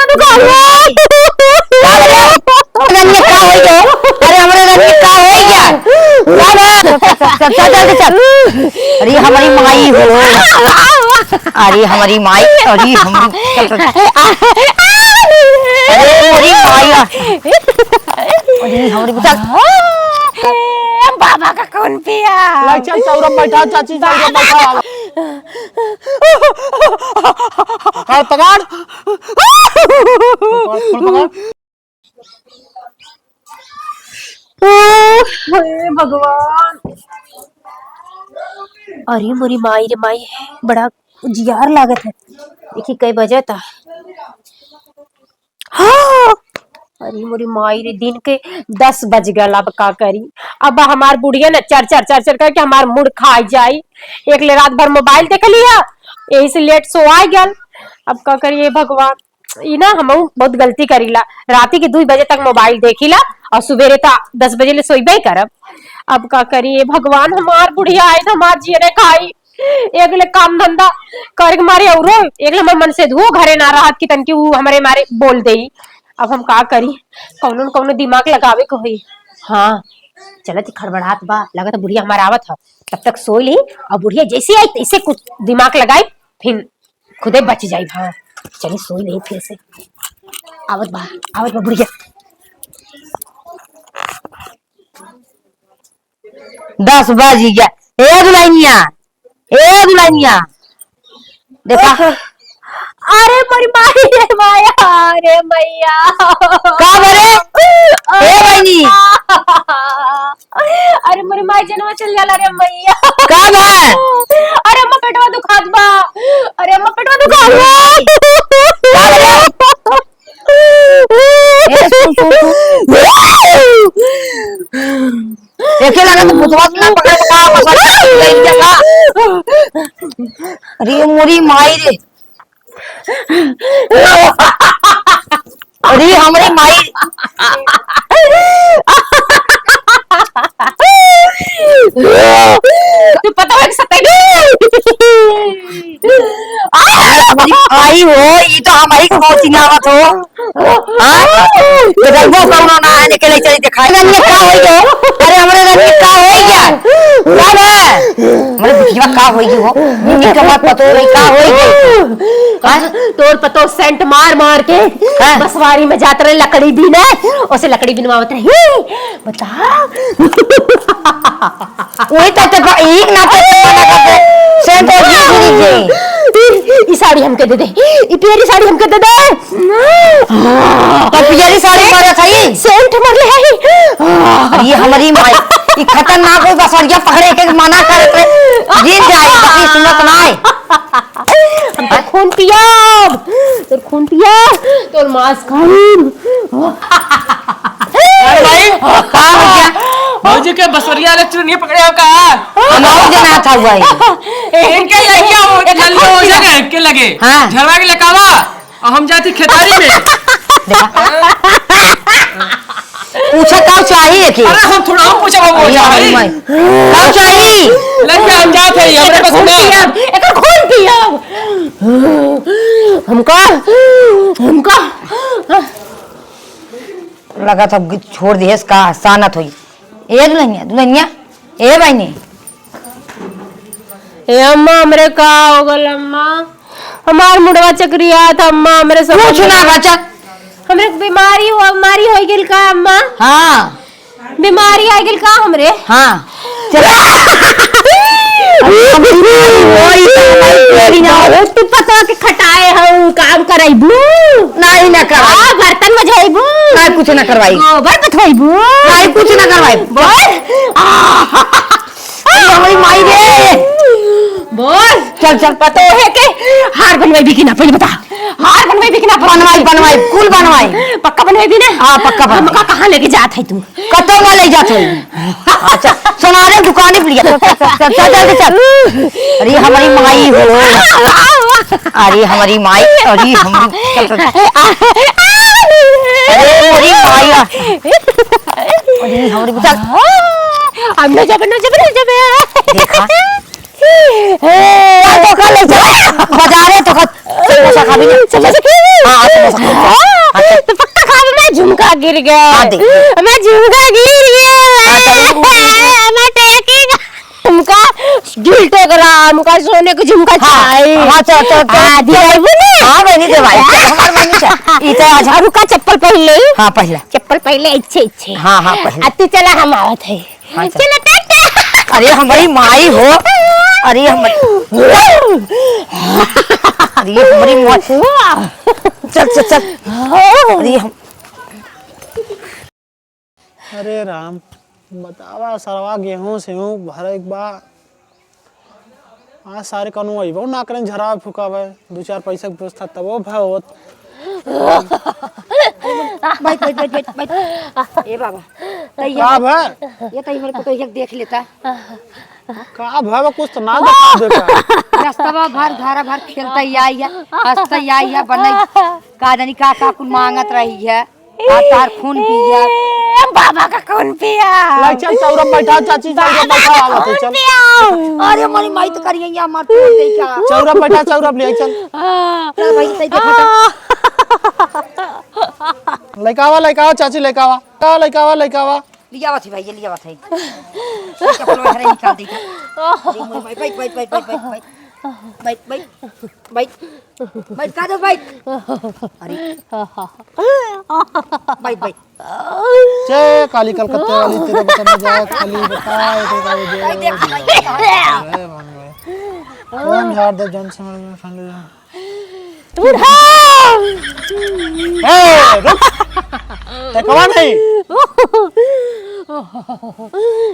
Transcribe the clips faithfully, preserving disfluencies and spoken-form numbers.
तू कहाँ हो? का रे? रनिया का होई गया? अरे हमरे रनिया का होई गया? का बा? चल, चल, चल, चल, जल्दी चल। अरे हमारी माई हो। अरे हमारी माई, अरे हमारी, चल, चल। अरे हमारी माई। अरे हमारी, चल। बाबा का कौन पिया? लाई चल, चौरा बैठा, चाची, चौरा बैठा। पकड़, पकड़। पकड़, पकड़। ओ, हे भगवान। अरे मोरी माई रे माई, बड़ा उजियार लागत है। देखी कई बजे ता। हाँ! अरे मोरी माई रे, दिन के दस बज गल, अब का करी? अब हमार बुढ़िया ना चर चर चर चर करके हमार मूड खा जाई। एक ले रात भर मोबाइल देख लिया, यही से लेट सो आ गल। अब का करी हे भगवान? ई ना हमहू बहुत गलती करीला, राती के दुई बजे तक मोबाइल देखीला और सुबेरे ता दस बजे ले सोइबे करब। अब का करी हे भगवान, हमार बुढ़िया आई तो हमार जियरे खाई। एक ले काम धंधा करे के मारे औरो एक ले हमर मन से धुओ घरे ना रहत कि तनकी ऊ हमरे मारे बोल देई। अब हम का करी, कौनो न कौनो दिमाग लगावे के होई। हाँ, चलत ही खड़बड़ात बा, लगत बुढ़िया हमार आवत ह, तब तक सोई ली और बुढ़िया जैसे आई तैसे कुछ दिमाग लगाई, फिर खुदे बच जाई। हाँ, चली सोई ली फिर से, आवत बा, आवत बा बुढ़िया। दस बज गया। ए दुल्हनिया, ए दुल्हनिया, देखा। अरे मोरी माई रे माया, अरे मैया। का बरे? ए बहिनी। अरे मोरी माई जनवा चल जाला रे मैया। का बा? अरे अम्मा पेटवा दुखात बा। अरे अम्मा पेटवा दुखात बा। का बरे? ए, सुन, सुन, सुन। एके लगा तो भूतवा ना पकड़ के का मसाज कर रही है का? अरे मोरी माई रे। अरे हमरे माई। तू पता है कि सत्ता की? आई हो, ई तो हमही के मौसी ना आवत हो। हाँ? तो रंगो कौनो ना है, निकले चली दिखाई। रंगे का होई गयो? अरे, हमरे रंगे का होई गया? का बा? हमरे बिटिया का होई गई हो? निक के मत पतो रही, का होई गई? हाँ? तोर पतो सेंट मार मार के हाँ? बसवारी में जात रहे, लकड़ी बीने, ओसे लकड़ी बिनवावत रही। बता। वही तो ते प-, एक ना ते मना कर दे। सेंट और घी घी दे। ई, ई साड़ी हमके दे दे। ई पियरी साड़ी हमके दे दे। तो पियरी साड़ी मारा था ई। सेंट मरले है। अरे हमरी माई, ई खतरनाक होई बसरिया पकड़े के मना करत रहे। गिर जाई, बाकी सुनत ना है। हम तो खून पियब, तोर खून पियब, तोर मांस खाइब। अरे भाई, का हो गया? भौजी के बसवरिया वाले चुरनिया पकड़े हो का? हम और जना था हुआ है। इनके लइका हो, एकर लल्लो हो जाए इनके लगे। हाँ। झरवा के लेकावा, और हम जाती खेतारी में। देखा? पूछा का चाहिए कि? अरे हम थोड़ा हम पूछा, वो अरे पूछा हमारी भाई। माई। का चाहिए? लग गया, हम जाते हैं, हमरे पास खून ना। पियब, एकर खून पियब। हमका, हमका। लगा था छोड़ दिए, इसका हसानत हुई। ए दुल्हनिया, दुल्हनिया, ए बहिनी। ए अम्मा, हमरे का हो गल अम्मा? हमार मुड़वा चकरियात अम्मा, हमरे समझ कुछ ना में बचा। हमरे बीमारी हो, बीमारी हो गइल का अम्मा? हाँ। बीमारी आ गइल का हमरे? हाँ। चल। अरे, हम बीमारी होई तो हमारी बीमारी ना हो। बहुत तू पता के खटाए हो, काम करइबू? नहीं ना करवाई। हाँ, बर्तन मजइबू? नहीं, कुछ ना करवाई। गोबर पथइबू? नहीं, कुछ ना करवाई। बोल। अरे, हमारी माई रे। बोल। चल, चल। पतोहे के हार बनवाई भी कि ना, पहले बता। हार बनवाई भी कि ना? बनवाई, बनवाई, कुल बनवाई। पक्का बनवाई भी ना? हाँ, पक्का बनवाई। हमका कहाँ लेके जात है तू? कतौ ना ले जात है। अच्छा, सोनारे दुकाने पर लिया। चल, चल, चल, चल, जल्दी चल। अरे, हमारी माई हो। अरे, हमारी माई, अरे, हमारी, चल, चल। अरे, हमारी माई। अरे, हमारी, चल। हम ना जाबे, ना जाबे, ना जाबे। देखा? ए, तो कल ले चल। बाजारे तो कल समोसा खा भी ना। समोसा खा? हाँ, हाँ, समोसा। हाँ, हाँ, चल। तो पक्का खाबे, मैं झुमका गिर गया। हाँ, देख। मैं झुमका गिर गया। हाँ, चल, रुक, रुक, रुक। मैं टेकेगा। झुमका, गिल्टे ग्राम का सोने का झुमका हाँ, चाहिए। हाँ, चल, चल, चल, हाँ, चल। दिलाइबू ना? हाँ, बहनी, देवाई, चल, हमार बहनी, चल। ई तो आज और रुका, चप्पल पहन ले। हाँ, पहला। चप्पल पहले, अच्छे, अच्छे। हाँ, हाँ, पहले। अब तू चला, हम आवत है। हाँ, चल। चलो, टाटा। अरे, हमारी माई हो। अरे, हमारी, अरे, हमारी माई। चल, चल, चल। अरे, हम अरे राम, बतावा, सरवा गेहूं सेहूं भरे के बा। आज सारे कौनो अइबो ना करें, झरावे फुकावे, दू चार पैसा के व्यवस्था तबो भय होत। बैठ, बैठ, बैठ, बैठ, बैठ। ए बाबा, तैयार का भय? ये तो हमारे को तो एक देख लेता। का भय बा, कुछ तो ना बता देता। रस्तवा भर, घरा भर खेलता ही आई है, हंसता ही आई है, बनई का जानी का का कुल मांगत रही है। आ, तार खून पिया। ए, बाबा का खून पिया। लाई चल, चौरा बैठा, चाची, चौरा बैठा, खून आवत है, चल। पिया। अरे, मोरी माई तो करिए, या मार तोड़ दे क्या? चौरा बैठा, चौरा ले चल। हाँ। चल भाई, सही देखा था। लइकावा, लइकावा, चाची, लइकावा। का लइकावा, लइकावा? लिया बात है भाई, ये लिया बात है। चप्पल वगैरह निकाल दे क्या? अरे, मोरी माई, बैठ, बैठ, बैठ। बैठ, बैठ। बैठ, का दो, बैठ। अरे। बैठ, बैठ। जय काली कलकत्ते वाली, तेरे बता ना जाए, खाली बताए, तेरे का दे। भाई, देख, भाई, देख। अरे, भाई, भाई। कौन झाड़ दे, जन समझ में ठंड। बूढ़ा! ए, रुक। ते कौन है?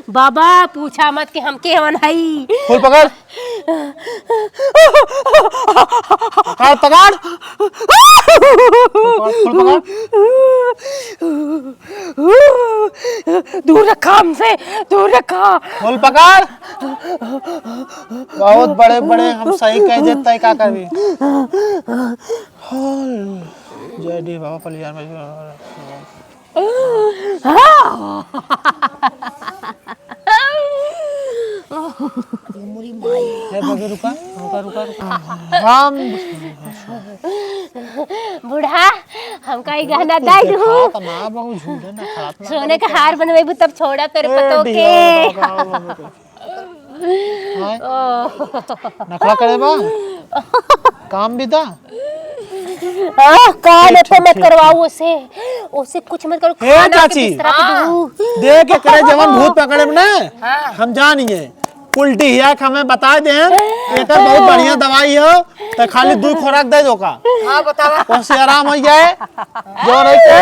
बाबा, पूछा मत कि हम के हवन हई। फूल पकड़। पकड़, पकड़। फूल पकड़, फूल पकड़। दूर रखा हमसे, दूर रखा। फूल पकड़। बहुत बड़े बड़े हम सही कह देते हैं, का करबी? जय डी बाबा पलियार में। हे बबे, रुका, रुका, रुका, रुका। हम बूढ़ा, हमका ई गहना कुछ दाई दू। देखात ना, बहुत झूठे ना, खराब ना सोने का हार बनवेबू तब छोड़ा तोरे ए, पतो के। डिया, बाबा, बाबा, बाबा। हाँ? नखरा करे बा? काम भी था? आह, काम ठीक, एते ठीक, मत ठीक, करवाओ ठीक। ओसे। ओसे कुछ मत करो, ए, खाना के चाची। बिस्तरा पे हाँ। दू। देख के करे जवन भूत पकड़े में ना, हाँ। हम जानिए। उल्टी हिया के हमें बता दे, एकर बहुत बढ़िया दवाई हो, तो खाली दू खोराक दे दो का। हाँ, बतावा। ओसे आराम हो जाए, जो रही के।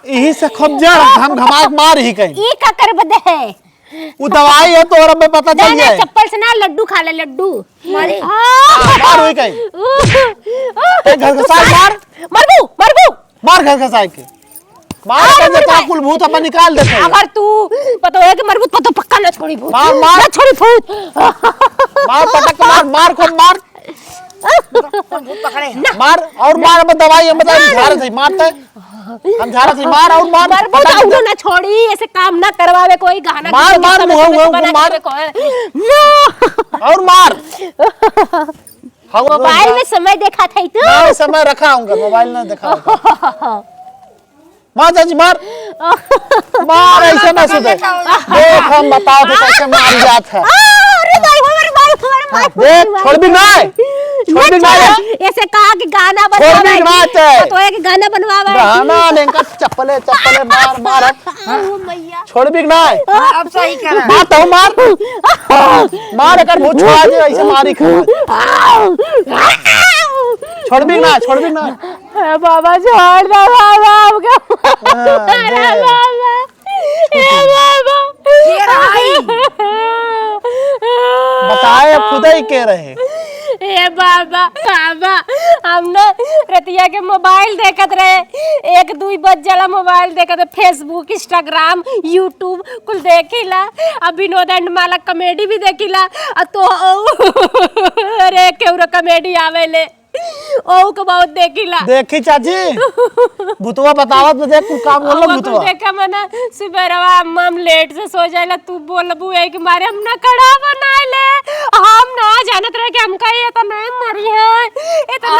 यही से खूब जड़ घम घमाक मार ही कहीं। ई का कर बदे है? उ दवाई है तोहरा में पता ना, चल ना, जाए। चप्पल से ना, लड्डू खा ले, लड्डू। मारे। हाँ, मार होई कहीं। ते घर के साथ मार। मरबू, मरबू। मार घर के साथ के। मार आ, कर दे, मरबू। ता कुल भूत अपन निकाल देते हैं। अगर तू पता है कि मरबू, पता पक्का ना छोड़ी भूत। मार, मार। ना छोड़ी भूत। मार, पटक के मार, मार, खूब मार। कौन भूत पकड़े हैं? मार, और मार, अब दवाई हम बता, हम झाड़त है, मारते। हम झाड़त है, मार और मार, मरबू तो पटक। उनको ना छोड़ी, ऐसे काम ना करवावे कोई, गहना मार, गुड़िया मार, गुस्सा में मुँह, समझ मुँह, बना मार। के कोई। और मार। हाँ, वो मोबाइल जा- में समय देखा था तू? ना, समय रखा होगा, मोबाइल ना देखा होगा। मार चाची, मार। मार, ऐसे ना सुधे। देख, हम बताओ तो कैसे मार जात है। अरे भाई, हमारे भाई, हमारे भाई, हाँ, देख, छोड़ भी ना है। छोड़ भी ना है। ऐसे कहा कि गाना छोड़ भी बनवावे। ना है। तो है कि गाना बनवावे। गाना नहीं, इनका चप्पले, चप्पले मार, मार। हाँ? ओ मैया। छोड़ भी ना है। अब सही करा। मार तो मार। मार, एकर मुँह छोड़ा दे, ऐसे मारी खा। छोड़ भी ना, छोड़ भी ना। हे बाबा, छोड़ दे बाबा हमका। हाँ, अरे दे। बाबा, हे बाबा। के रही? बताए, अब खुद ही के रहे। हे बाबा, बाबा, हम ना रतिया के मोबाइल देखत रहे, एक दुई बज जाला मोबाइल देखत रहे, Facebook, Instagram, YouTube कुल देखिला, अब विनोद and माला comedy भी देखिला, आ तो अरे केहू रे comedy आवेले। ओहू के बहुत देखिला। देखी चाची, भूतवा बतावत में देख, कुल काम बोल और भूतवा। देखा मना, सुबेरवा अम्मा हम लेट से सो जाइला, तू बोलबू एक मारे हम नखड़ा बनाइले। हम ना जानत रहे कि हमका ये तो नहीं मरी है, इतना।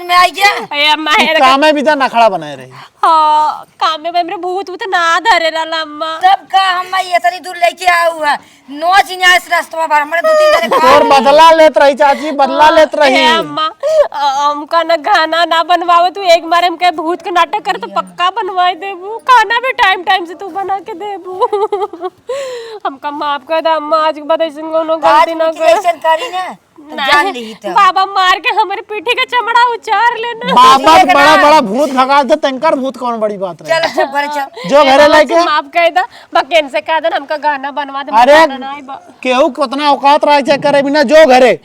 में आई गया। ए अम्मा, तू हे रखा। कामे बिदा नखड़ा बनाए रही। हाँ, कामे में हमरे भूत भूत ना धरे रहला अम्मा। तब का अम्मा ये तनी दूर लेके आऊ है? नौ जिन्या इस रास्ता में बार हमरे दो तीन जने तोर बदला लेत रही चाची, बदला लेत रही। ए अम्मा, अ, हमका ना गाना ना बनवावे तू, एक बार हमके भूत के नाटक कर तो पक्का बनवाई देबू। खाना भी टाइम टाइम से तू बना के देबू। हमका माफ कर दे अम्मा, आज के बाद ऐसन कोनो आज गलती ना कुछ करे। ऐसन करी ना। तो नहीं, जान ली तो। बाबा मार के हमरे पीठी के चमड़ा उचार लेना। बाबा ये बड़ा ना। बड़ा भूत भगा दे, तंकर भूत कौन बड़ी बात रहे? चल, अच्छा, बड़े चल। जो घरे अम्मा लेके से माफ कर दे, बाकी इनसे कह देना हमका गाना बनवा दे, अरे, गाना ना आए बा। केहू कितना औकात रहा चेक करे बिना जो घरे।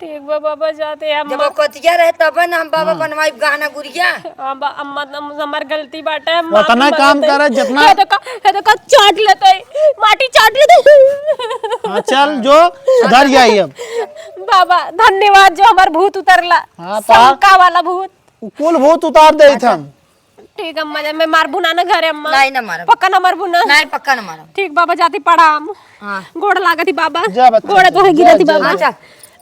ठीक बा बाबा, जाते हैं जब अम्मा। औकतिया रहे तब ना हम बाबा हाँ। बनवाई गाना गुरिया। हाँ बा-, अम्मा, अम्मा, हमार गलती बाटे, हम माफी उतना काम मांगते हैं। करे जितना हे देखा, हे देखा, चाट लेते हैं, माटी चाट लेते हैं। हाँ, चल जो सुधर जाई अब। बाबा, धन्यवाद जो हमार भूत उतरला। हाँ, तो शंका वाला भूत। उ कुल भूत उतार दे हम। ठीक अम्मा, जब मैं मारबू ना ना घरे अम्मा। नहीं ना मारब। पक्का ना मारबू ना? नहीं, पक्का ना मारब। ठीक बाबा, जाती प्रणाम। हाँ। गोड़ लागत ही बाबा। जा बच्चा, गोड़ तो है जा, गिरत ही जा, बाबा। जा।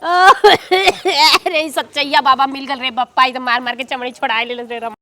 अरे ई सच्चैया बाबा मिल गल रे बप्पा, ई तो मार मार के चमड़ी छोड़ाए लेलस रे रम।